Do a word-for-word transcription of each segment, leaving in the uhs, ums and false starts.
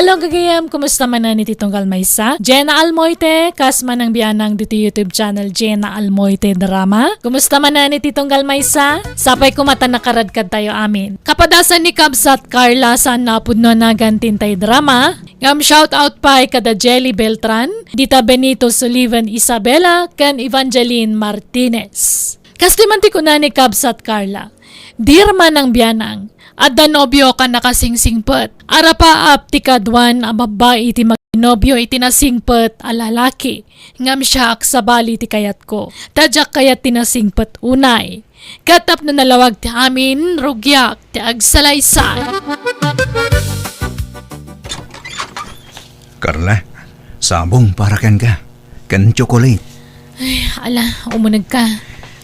Hello, gagayam. Kumusta manen iti tunggal maysa? Jenna Almoite, kas manang bianang ditoy YouTube channel, Jenna Almoite Drama. Kumusta manen iti tunggal maysa? Sapay koma ta nakaradkadtayo amin. Kapadasan ni Kabsat Carla, saan nga pudno a nagan ti intay drama. Ngem shout out pay kada Jelly Beltran, dita Benito Sullivan Isabela, ken Evangeline Martinez. Kastoy man ti kuna ni Kabsat Carla, "Dear manang bianang, adda nobio ka nakasingsingpet. Arapaap ti kaduan a babbai ti maginobio iti nasingpet a lalaki. Ngem siak, sabali ti kayatko. Ta diak kayat ti nasingpet unay. Ket tapno nalawag ti amin, rugiak ti agsalaysay." Carla, sabong para kenka. Ken chocolate. Ay, ala, umuneg ka.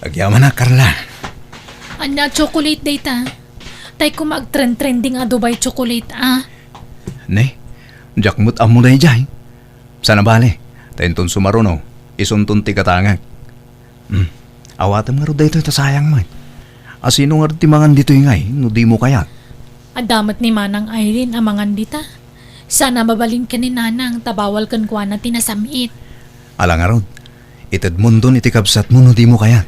Agyamanak, Carla. Ania a chocolate dayta? Tay koma agtrend-trending a Dubai chocolate, ah. Ne, diak met ammo daydiay. Sana bale, ta inton sumaruno, isunton ti gatangek. Hmm. Awatem ngarud daytoy ta sayang met. A sino ngarud ti mangan ditoy ngay no dimo kayat? Adda met ni Manang Irene a mangan dita. Sana mabalin ken ni Nanang ta bawal kenkuana ti nasam-it. Ala ngarud, itedmonton iti kabsatmo no dimo kayat.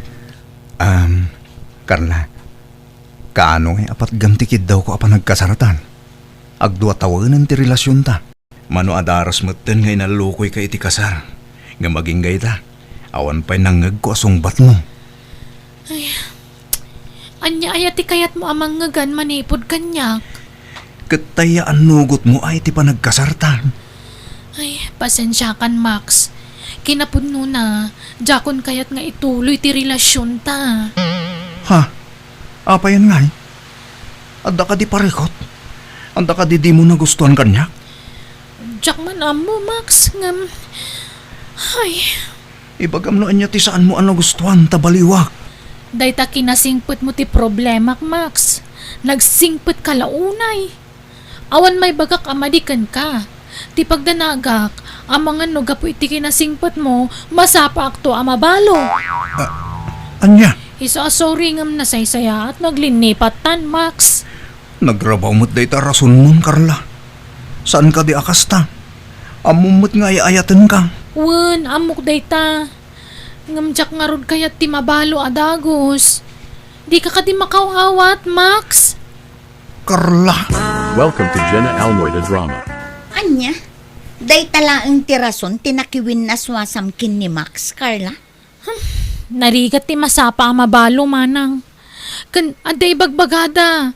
Um, Carla, kaano ngay a patgam ti kiddawko a panagkasaratan? Agdua tawenen ti relasionta. Mano a daras metten nga inallukoyka iti kasar, ngem agingga ita, awan pay nangngegko a sungbatmo. Ay, ania aya ti kayatmo a mangngegen manipud kaniak? Ket tay annugotmo ay ti panagkasartan. Ay, pasensiakan, Max. Kinapudnona, diakon kayat nga ituloy ti relasionta. Ha? Apayen ngay? Adda kadi parikut? Adda kadi dimo nagustuan kaniak? Diak man ammo, Max, ngem, ay. Ibagam no ania ti saanmo a nagustuan ta baliwak. Dayta kinasingpetmo ti problemak, Max. Nagsingpetka la unay. Awan maibagak a madi kenka. Ti pagdanagak, amangan no gapu iti kinasingpetmo, masapaakto a mabalo. Ah, ania? Isu a sorry ngem nasaysayaat no aglinnipattan, Max. Nagrabaw met dayta a rasonmon, Carla. Saan kadi a kasta? Ammom met nga ay-ayatenka. Wen, ammok dayta. Ngem diak ngarud kayat ti mabalo a dagus. Dika kadi makaw-awat, Max? Carla. Welcome to Jenna Almoida Drama. Ania? Dayta laeng ti rason ti nakiwinnaswasam ken ni Max, Carla? Hmm, narigat ti masapa a mabalo, manang. Ken adda ibagbagada,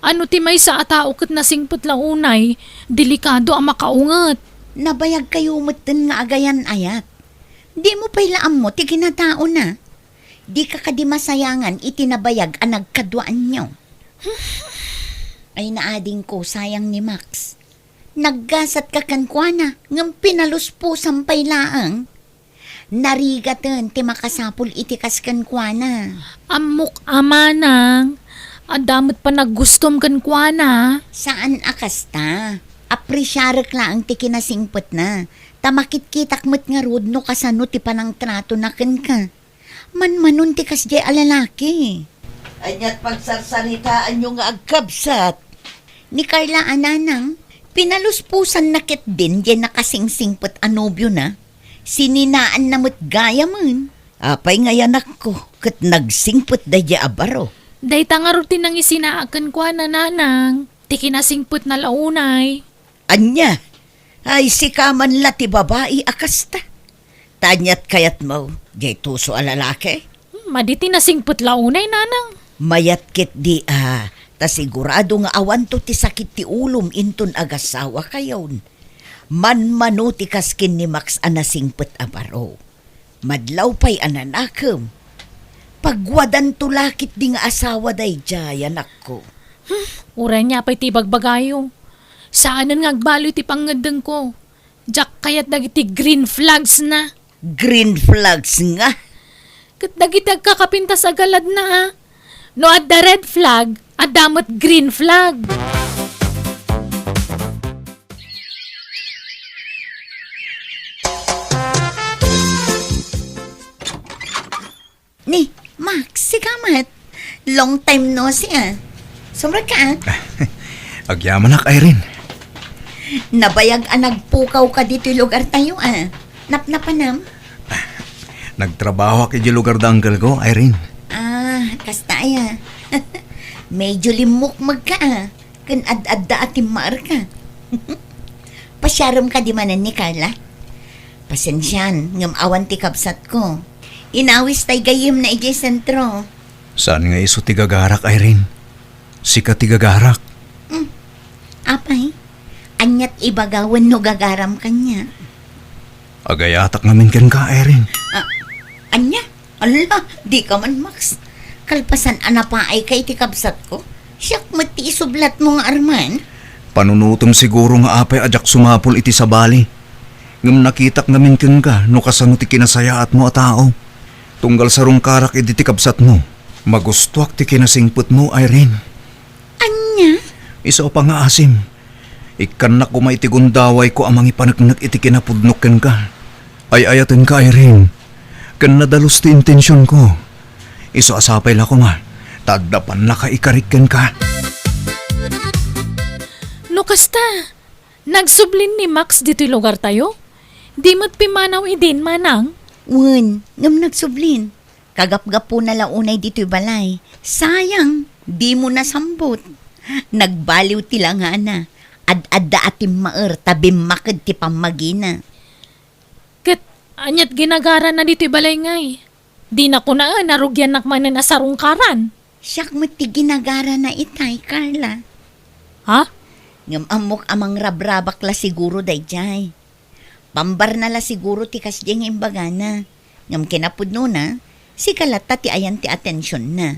ano ti maysa a tao ket nasingpet la unay, delikado a makaunget. Nabayagkayo metten nga agayan-ayat. Dimo pay la ammo ti kinataona. Dika kadi masayangan iti nabayag a nagkaduaanyo. Ay, naadingko, sayang ni Max. Naggasatka kenkuana, ngem pinaluspusam pay laeng. Narigaten ti makasapul iti kas kenkuana. Ammok a manang, adda met panaggustom kenkuana. Saan a kasta. Apresiarek laeng ti kinasingpetna, ta makitkitak met ngarud no kasano ti panangtratona kenka. Manmanon ti kasdiay a lalaki. Ania't pagsarsaritaanyo nga agkabsat? Ni Carla a nanang, pinalusposanna ketdin diay nakasingsingpet a nobiona. Sininaanna met gayamen. Apay ngay, anakko, ket nagsingpet daydiay a baro? Dayta ngarud ti nangisinaak kenkuana, nanang, ti kinasingpetna la unay. Ania? Ay, sika man la ti babai a kasta. Ta ania't kayatmo, diay tuso a lalaki? Hmm, madi ti nasingpet la unay, nanang. Mayat ketdi a, ta sigurado nga awanto ti sakit ti ulom inton agasawakayon. Manmano ti kas ken ni Max a nasingpet a baro. Madlaw pay a nanakem. Pagwadanto la ketdi nga asawa daydiay, anakko. Hmm, uray ania pay ti ibagbagayo. Saanen nga agbaloy ti pangngeddengko. Diak kayat dagiti green flags na. Green flags nga? Ket dagiti agkakapintas a galadna, a. No adda red flag, adda met green flag. Ni, Max, sika met. Long time no see, ah. Sumrek ka, ah. Agyamanak, Irene. Nabayag a nagpukaw ka ditoy lugar tayo, ah. Napnapanam? Nagtrabahoak iti lugar da uncle ko, Irene. Ah, kasta aya. Medyo limmukmeg ka, ah. Ken ad-adda a timmaer ka. Pasiarem ka di manen ni Carla? Pasensian, ngem awan ti kabsat ko. Inawis tay gayyemna idiay sentro. Saan nga isu ti gagarak, Irene? Sika ti gagarak. Hmm. Apay, aniat ibagawen no gagaram kaniak? Agayatak ngamin kenka, Irene. Ah, ania? Ala, di ka man, Max. Kalpasan a napaay ka iti kabsat ko, siak met ti isublat mo nga arman. Panunotem siguro nga apay a diak sumapul iti sabali. Ngem nakitak ngamin kenka no kasano ti kinasayaatmo a tao. Tunggal sarungkarak idi ti kabsatmo, magustoak ti kinasingpetmo, Irene. Ania? Isu a pangngaasim. Ikkannak koma iti gundawayko a mangipaneknek iti kinapudnok kenka. Ay-ayatenka, Irene. Ken nadalus ti intensionko. Isu a sapay la koma, ta adda pannakaikarik kenka. No kasta, nagsublin ni Max ditoy lugar tayo? Di met pimmanaw idin, manang? Wen, ngem nagsublin. Kagapgapuna la unay ditoy balay. Sayang, dimo nasambut. Nagbaliw ti langana. Ad-adda a timmaer ta bimmaked ti pammagina. Ket aniat ginagarana ditoy balay ngay? Dina kunaen a rugiannak manen a sarungkaran. Siak met ti ginagarana itay, Carla. Ha? Ngem ammok a mangrabrabak la siguro daydiay. Pambarna la siguro ti kasdiay nga imbagana. Ngem kinapudnona, sika latta ti ayan ti atensionna.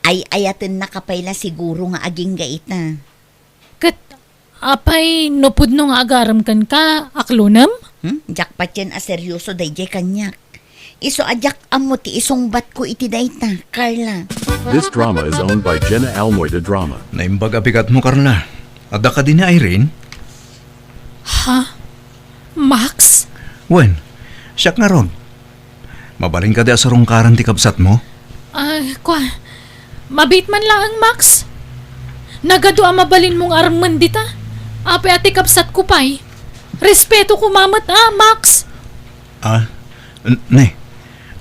Ay-ayatennaka pay la siguro nga agingga ita. Ket apay no pudno nga agarem kenka, aklonem? Hmm? Diak patien a serioso daydiay kaniak. Isu a diak ammo ti isungbatko iti dayta, Carla. This drama is owned by Jenna Almoy de Drama. Naimbag a bigatmo, Carla. Adda kadi ni Irene? Ha? Max? Wen, siak ngarud. Mabalin kadi a sarungkaran ti kabsatmo? Ah, kua, mabiit man laeng, Max. Nagadu a mabalinmo nga armen dita. Apay a ti kabsatko pay? Respeto koma met, ah, Max. Ah, n-, ne.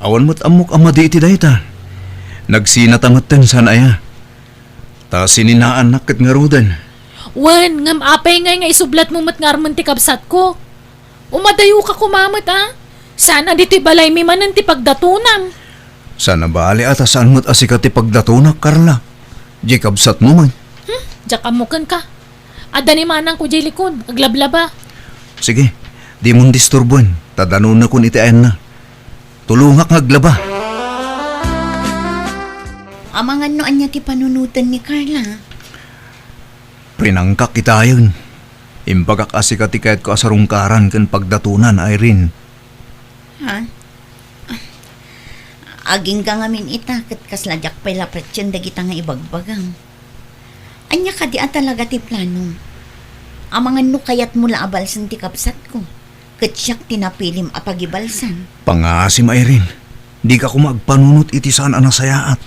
Awan met ammok a madi iti dayta. Nagsinata metten saan aya. Ta sininaannak ket ngaruden. Wen, ngem apay ngay nga isublatmo met nga armen ti kabsatko? Umadayoka koma met, a? Saan a ditoy balaymi manen ti pagdatonam? Saan a bali a ta saan met a sika ti pagdatonak, Carla. Diay kabsatmo met. Hmm, diak ammo kenka. Adda ni manangko diay likod, aglablaba. Sige, dimon disturboen, ta danonakon iti ayanna. Tulongak nga aglaba. Amangan no ania ti panunoten ni Carla? Rinangkak itayen. Imbagak a sika ti kayatko a sarungkaran ken pagdatonan, Irene. Ha? Agingga ngamin ita, ket kasla diak pay la patien dagita nga ibagbagam. Ania kadi a talaga ti planom? Amangan no kayatmo la a balsen ti kabsatko, ket siak ti napilim a pagibalsan. Pangngaasim, Irene. Dika koma agpanunot iti saan a nasayaat.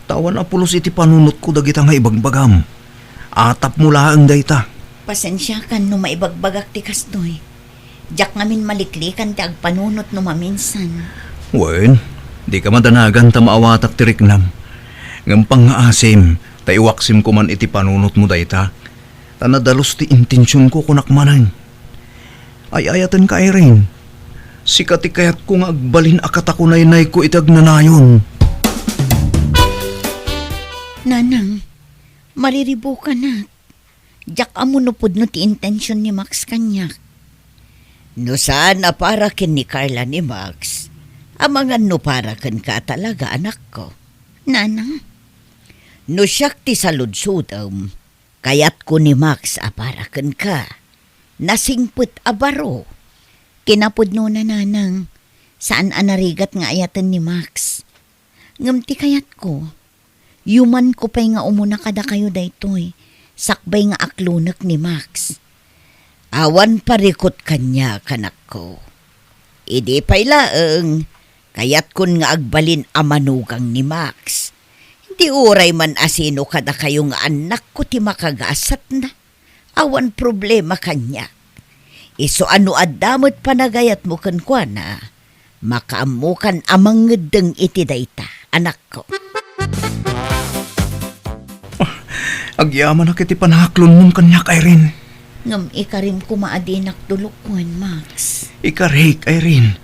Ta awan a pulos iti panunotko dagita nga ibagbagam. Atapmo laeng dayta. Pasensiakan no maibagbagak ti kastoy. Diak ngamin maliklikan ti agpanunot no maminsan. Wen, dika madanagan ta maawatak ti riknam. Ngem pangngaasim, ta iwaksim koman iti panunotmo dayta. Ta nadalus ti intensionko, kunak manen. Ay-ayatenka, Irene. Sika ti kayatko nga agbalin a katakunaynayko iti agnanayon. Nanang, mariribukanak. Diak ammo no pudno ti intension ni Max kaniak. No saan a para ken ni Carla ni Max, amangan no para kenka a talaga, anakko. Nanang? No siak ti saludsodem, kayatko ni Max a para kenka. Nasingpet a baro. Kinapudnona, nanang, saan a narigat nga ayaten ni Max. Ngem ti kayatko, yumanko pay nga umuna kadakayo daytoy, sakbay nga aklonek ni Max. Awan parikut kaniak, anakko. Idi pay laeng, kayatkon nga agbalin a manugang ni Max. Di uray man a sino kadakayo nga annakko ti makagasatna. awan problema kaniak. Isu a no adda met panagayatmo kenkuana, makaammokan a mangeddeng iti dayta, anakko. Agyamanak iti panaaklonmon kaniak, Irene. Ngem ikarim koma a dinak tulokon, Max. Ikarik, Irene.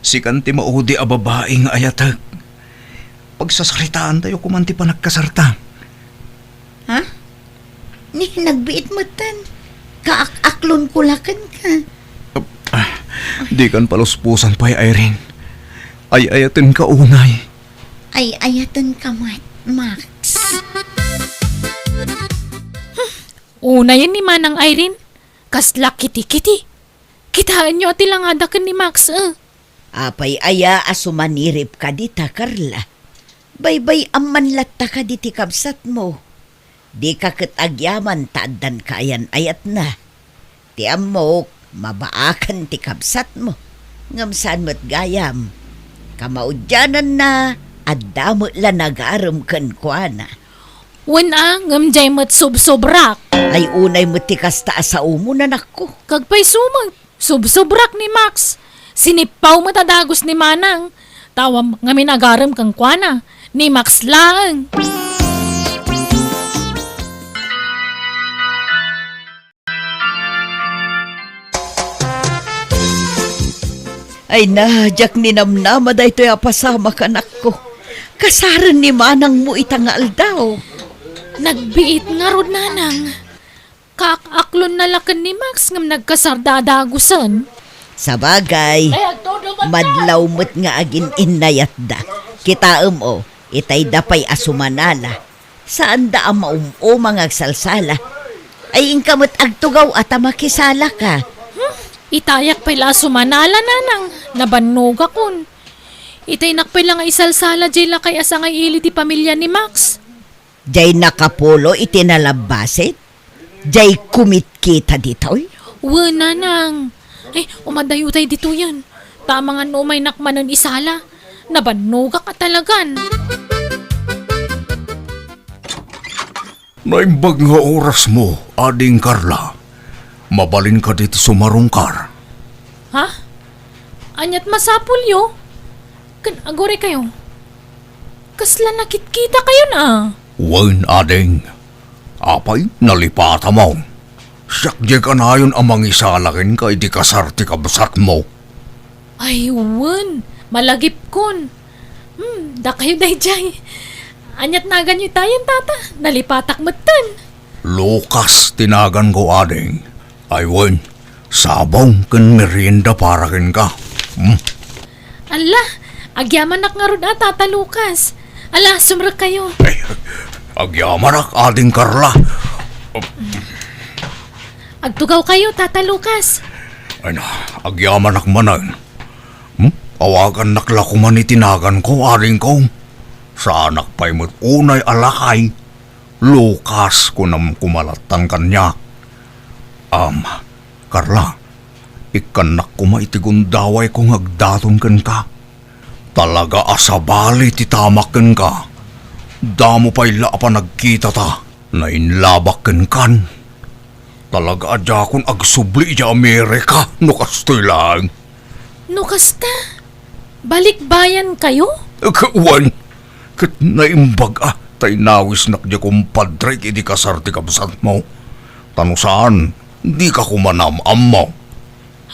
Sikan ti maudi a babai nga ayatek. Pagsasaritaantayo koman ti panagkasarta. Ha? Ni nagbiit metten. Kaak-aklonko la kenka. Ah, dikan paluspusan pay, Irene. Ay-ayatenka unay. Ay-ayatenka met, Max. Unayen ni Manang Irene, kasla kiti-kiti. Kitaenyo a ti langada ken ni Max, eh. Apay aya a sumanirib ka dita, Carla? Baybay-am man latta kadi ti kabsatmo. Dika ket agyaman ta addan ka ayan-ayatna. Ti ammok, mabaakan ti kabsatmo. Ngem saan met gayam. Kamaudiananna, adda met la nagarem kenkuana. Wen a, ngem diay met subsubrak. Ay, unay met ti kasta a saomo, nanakko. Kagpayso met, subsubrak ni Max. Sinippaw met a dagus ni Manang. Tawam ngamin agarem kenkuana, ni Max laeng. Ay na, diak ninamnama daytoy a pasamak, anakko. Kasaren ni manangmo ita nga aldaw. Nagbiit ngarud, nanang. Kaak-aklonna la ken ni Max ngem nagkasarda a dagusen. Sabagay, madlaw met nga agin-innayatda. Kitaem, o, itayda pay a sumanala. Saanda a maum-uma nga agsalsala. Ay, inka met agtugaw a ta makisalaka. Hmm, itayak pay la a sumanala, nanang. Nabannogakon. Itaynak pay la nga isalsala diay lakay a sangay ili ti pamilia ni Max. Diay nakapulo iti nalabbasit? Diay kumitkita ditoy? Wen, nanang. Ay, umadayutay ditoyen. Ta amangan no umaynak manen isala. Nabannogak a talagan. Naimbag nga orasmo, Ading Carla. Mabalin kadi ti sumarungkar? Ha? Ania't masapulyo? Ken aguraykayo? Kasla nakitkitakayon a? Wen, ading. Apay, nalipatam? Siak diay kanayon a mangisala kenka iti kasar ti kabsatmo. Ay, wen, malagipkon. Hmm, dakayo daydiay. Ania't naganyo itayen, tata? Nalipatak metten. Lucas ti naganko, ading. Ay wen, sabong ken merienda para kenka. Hmm? Alla, agyamanak ngarud a, Tata Lucas. Alla, sumrekkayo. Ay, agyamanak, Ading Carla. Agtugawkayo, Tata Lucas. Ay na, agyamanak manen. Hmm? Awagannak la koman iti naganko, adingko. Saanak pay met unay a lakay. Lucas, kunam koma lattan kaniak. Am, Carla, ikkannak koma iti gundawayko nga agdaton kenka. Talaga a sabali ti tamak kenka. Damo pay la a panagkitata. Nainlabak kenkan. Talaga a diakon agsubli idiay Amerika no kastoy laeng. No kasta, balikbayankayo? Ket wen, ket naimbag a ta inawisnak diay kumpadrek idi kasar ti kabsatmo. Ta no saan, dika koma naam-ammo.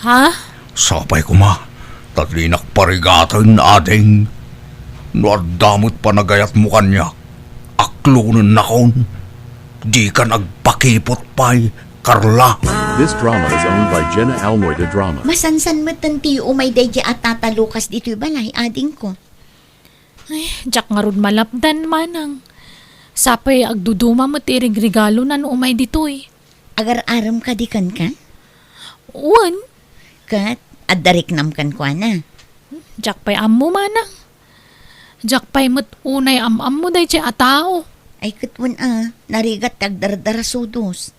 Ha? Sapay koma, ta dinak parigaten, ading. No adda met panagayatmo kaniak, aklonennakon. Dikan agpakipot pay, Carla. This drama is owned by Jenna Almoy de Drama. Masansan metten ti umay daydiay a Tata Lucas ditoy balay, adingko. Ay, diak ngarud malapdan, manang. Sapay agduduma met ti irigregalona no umay ditoy. Agar-arem kadi kenka? Wen. Ket adda riknam kenkuana? Diak pay ammo, manang. Diak pay met unay am-ammo daydiay a tao. Ay, ket wen a, narigat ti agdardarasudos.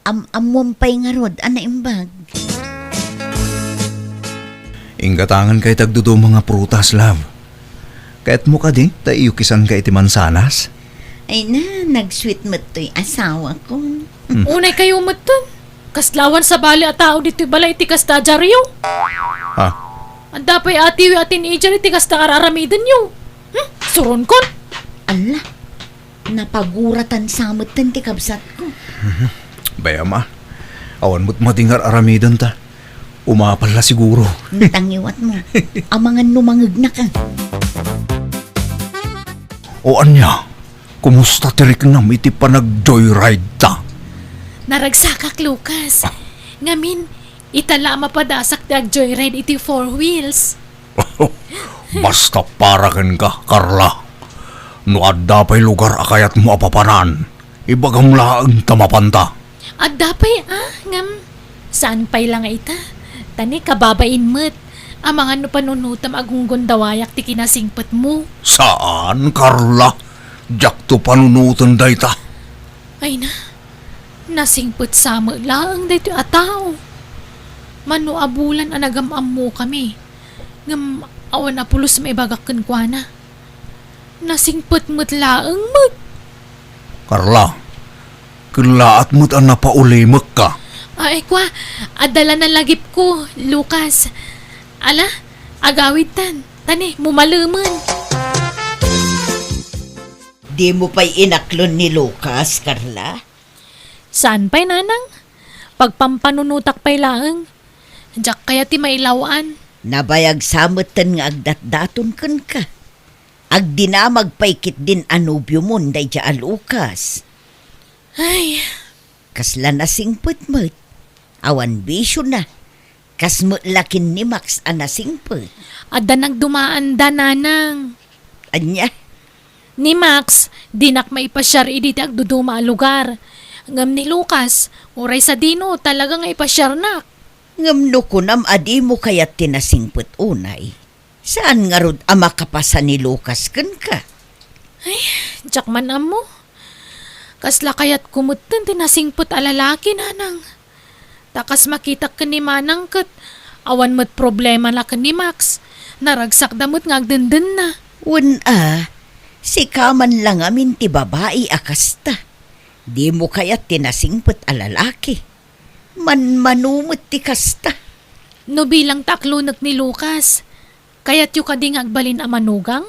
Am-ammom pay ngarud a naimbag. Inggatanganka iti agduduma nga prutas, love. Kayatmo kadi ta iyukisanka iti mansanas? Ay na, nag-sweet met toy asawako. Hmm. Unay kayo metten. Kasla awan sabali a tao ditoy balay iti kasta a diaryo. Ha? Adda pay atiyo a teenager iti kasta nga ar-aramidenyo. Hmm? Suronkon. Alla, napaguratan sa metten ti kabsatko. Bay-am a. Awan met madi nga ar-aramidenta. Umapal la siguro. Tangiwat mo. Amangan no mangegnaka. O ania, kumusta ti riknam iti panag-joyride ta? Naragsakak, Lucas. Ngamin, ita la a mapadasak ti ag-joyride iti four wheels. Basta para kenka, Carla. No adda pay lugar a kayatmo a papanan, ibagam laeng ta mapanta. Adda pay, ah, ngem saan pay la nga ita? Ta ni kababain met. Amangan no panunotem a gunggondawayak ti kinasingpetmo. Saan, Carla. Diakto panunoten dayta. Ay na, nasingpet sa met laeng daytoy a tao. Mano a bulan a nagam-ammokami, ngem awan a pulos maibagak kenkuana. Nasingpet met laeng met. Carla, kellaat met a napaulimekka. Ay, kua, adda la nalagipko, Lucas. Ala, agawidtan. Ta ni, mumalemen. Dimo pay inaklon ni Lucas, Carla? Saan pay, Nanang? Pagpampanunotak pay laeng. Diak kayat ti mailaw-an. Nabayag sa metten nga agdatdaton kenka. Agdinamag pay ketdin a nobiomon daydiay a Lucas. Ay. Kasla nasingpet met. Awan bisiona. Kas met la ken ni Max a nasingpet. Adda nagdumaanda, Nanang. Ania? Ni Max, dinak maipasiar idi ti agduduma a lugar. Ngem ni Lucas, uray sadino, talaga nga ipasiarnak. Ngem no kunam a dimo kayat ti nasingpet unay, saan ngarud a makapasa ni Lucas kenka? Ay, diak man ammo. Kasla kayatko metten ti nasingpet a lalaki, Nanang. Ta kas makitak ken ni Manang ket awan met problemana ken ni Max. Naragsakda met nga agdendenna. Wen a, sika man la ngamin ti babai a kasta. Dimo kayat ti nasingpet a lalaki. Manmano met ti kasta. No bilang ta aklonek ni Lucas, kayatyo kadi nga agbalin a manugang?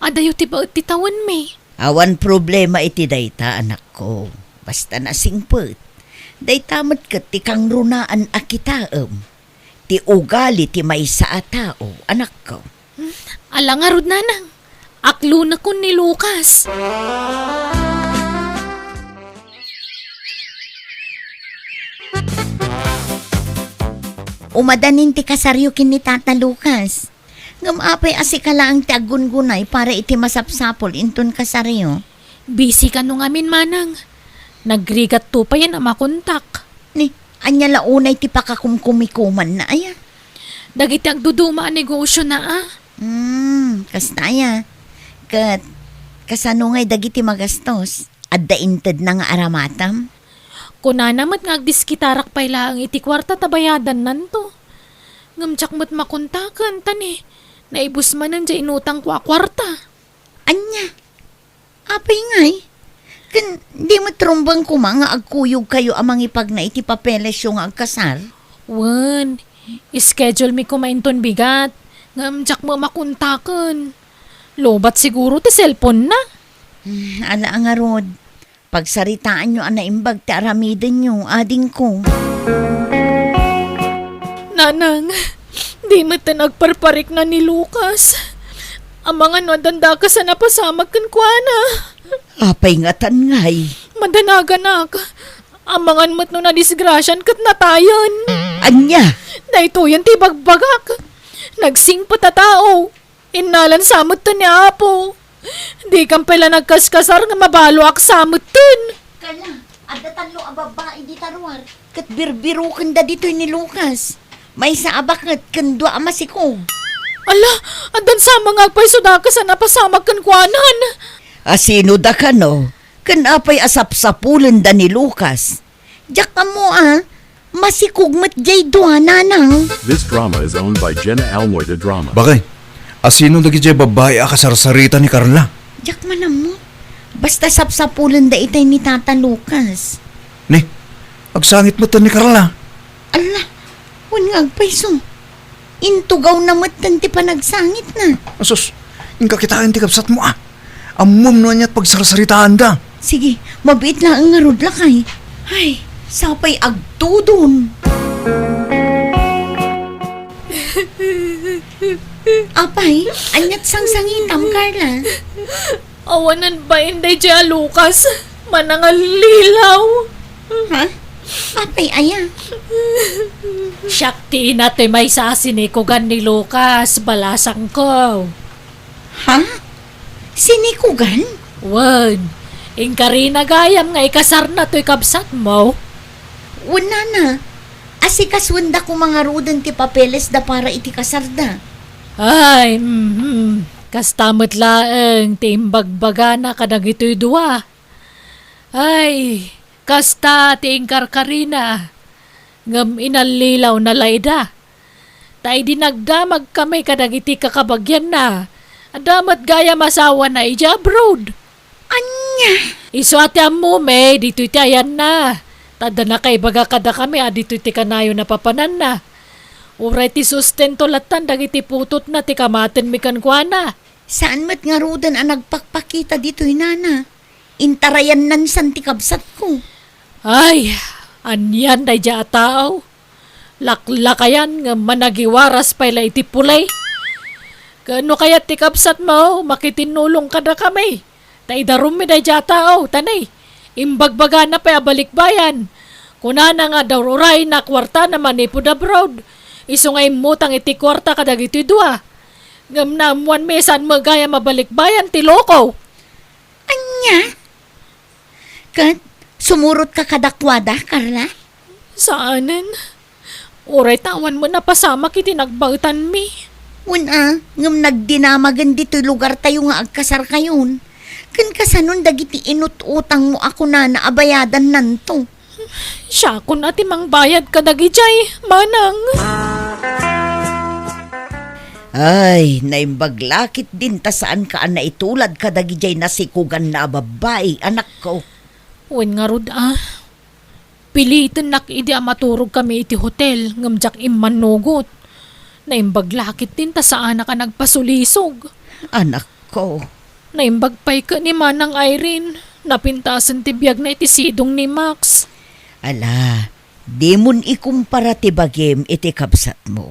Adayo ti baet ti tawenmi. Awan problema iti dayta, anakko. Basta nasingpet. Dayta met ket ti kangrunaan a kitaem. Ti ugali ti maysa a tao, anakko. Hmm, ala ngarud, Nanang. Aklonekon ni Lucas. Umadanin ti kasaryo ken ni Tata Lucas. Ngem apay a sika laeng ti aggungunay para iti masapsapul inton kasaryo? Busy kano ngamin, Manang. Nagrigatto payen a makontak. Ni, ania la unay ti pakakumkumikomanna aya? Dagiti agduduma a negosiona a. Hmm, kasta aya. Ket, kasano ngay dagiti magastos? Adda intedna nga aramatam? Kunana met nga agdiskitarak pay laeng iti kuarta ta bayadannanto. Ngem diak met makontaken, ta ni, naibus manen diay inutangko a kuarta. Ania? Apay ngay? Ken di met rumbeng koma nga agkuyogkayo a mangipagna iti papelesyo nga agkasar? Wen, schedule mi koma inton bigat, ngem diak met makontaken. Lobat siguro ti cellphone-na. Hmm, ala a ngarud. Pagsaritaanyo a naimbag ti aramidenyo, adingko. Nanang, di metten agparparikna ni Lucas. Amangan no addan dakes a napasamak kenkuana. Apay ngatan ngay? Madanaganak. Amangan met no nadisgrasian ket natayen. Ania? Daytoyen ti ibagbagak. Nagsingpet a tao. Innalan sa metten ni Apo. Dikan pay la nagkaskasar nga mabaloak sa metten. Kala, adda tallo a babbai dita ruar, ket birbirokenda ditoy ni Lucas. Maysa a baket ken dua a masikog. Ala, addan sa nga agpayso dakes a napasamak kenkuanan. A sino da kano? Ken apay a sapsapulenda ni Lucas? Diak ammo a, masikog met diay dua, nanang. This drama is owned by Jenna Almoy de Drama. Bakay, a sino dagidiay babbai a kasarsarita ni Carla? Diak man ammo. Basta sapsapulenda itay ni Tata Lucas. Ni, agsangit met ni Carla. Ala, wen nga agpayso. Intugawna met ti panagsangitna. Asus, inka kitaen ti kabsatmo, a. Ammom no aniat pagsarsaritaanda. Sige, mabiit laeng ngarud, lakay. Ay, sapay agtudon. Apay, aniat sangsangitam, Carla? Awanen bain daydiay a Lucas, manangallilaw. Ha? Apay aya? Siak ti ina ti maysa a sinikugan ni Lucas, balasangko. Ha? Sinikugan? Wen, inkarina gayam nga ikasarna toy kabsatmo. Wen, nana, asikasuenda koma ngaruden ti papelesda para iti kasarda. Ay, mhm. Kasta met laeng ti imbagbagana kadagitoy dua. Ay, kasta ti inkarkarina, ngem inallilawna layda. Ta idi nagdamagkami kadagiti kakabagianna, adda met gayam asawana idiay abroad. Ania? Isu a ti ammomi, ditoy ti ayanna. Ta adda nakaibaga kadakami a ditoy ti kanayon a papananna. Uray ti sustento lattan dagiti putotna ti kamatenmi kenkuana. Saan met ngaruden a nagpakpakita ditoy, nana. Intarayannansan ti kabsatko. Ay, anian daydiay a tao? Laklakayan nga managiwaras pay la iti pulay. Ken no kayat ti kabsatmo, makitinnulong kadakami. Ta idarummi daydiay a tao, ta nay, imbagbagana pay a balikbayan. Kunana nga adda uray nakuartana manipud abroad. Isu nga immutang iti kuarta kadagitoy dua. Ngem naammoanmi saan met gayam a balikbayan ti loko. Ania? Ket sumurotka kadakuada, Carla? Saanen. Uray ta awan met napasamak iti nagbaetanmi. Wen a, ngem nagdinamagen ditoy lugartayo nga agkasarkayon. Ken kasanon dagiti inut-utangmo a kunana a bayadannanto? Siakon a ti mangbayad kadagidiay, manang. Ay, naimbag la ketdin ta saanka a naitulad kadagidiay nasikuganna a babbai, anakko. Wen ngarud a, pilitennak idi a maturogkami iti hotel ngem diak immannugot. Naimbag la ketdin ta saanak a nagpasulisog. Anakko. Naimbag pay ket ni Manang Irene. Napintasen ti biagna iti sidong ni Max. Ala, dimon ikumpara ti bagim iti kabsatmo.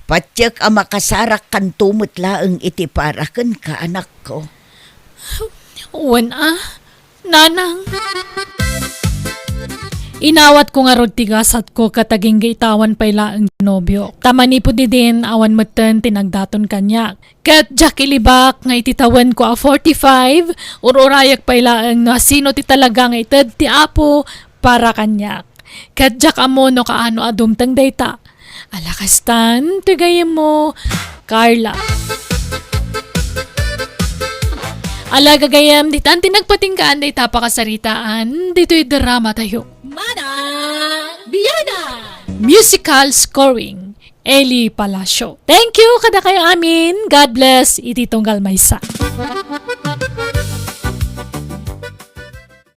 Patiek a makasarak kanto met laeng iti para kenka, anakko. Wen a, nanang. Inawatko ngarud ti gasatko ket agingga itawan pay laeng ti nobiok. Ta manipud idin, awan metten ti nagdaton kaniak. Ket diak ilibak nga iti tawenko a forty-five, ur-urayek pay laeng no asino ti talaga nga ited ti Apo para kaniak. Ket diak ammo no kaano a dumteng dayta. Ala kastan, ti gayyemmo, Carla. Ala gagayyem, ditan ti nagpatinggaan dayta pakasaritaan, ditoy drama tayo. Manang Biyanan! Musical scoring, Eli Palacio. Thank you kadakayo amin. God bless iti tunggal maysa.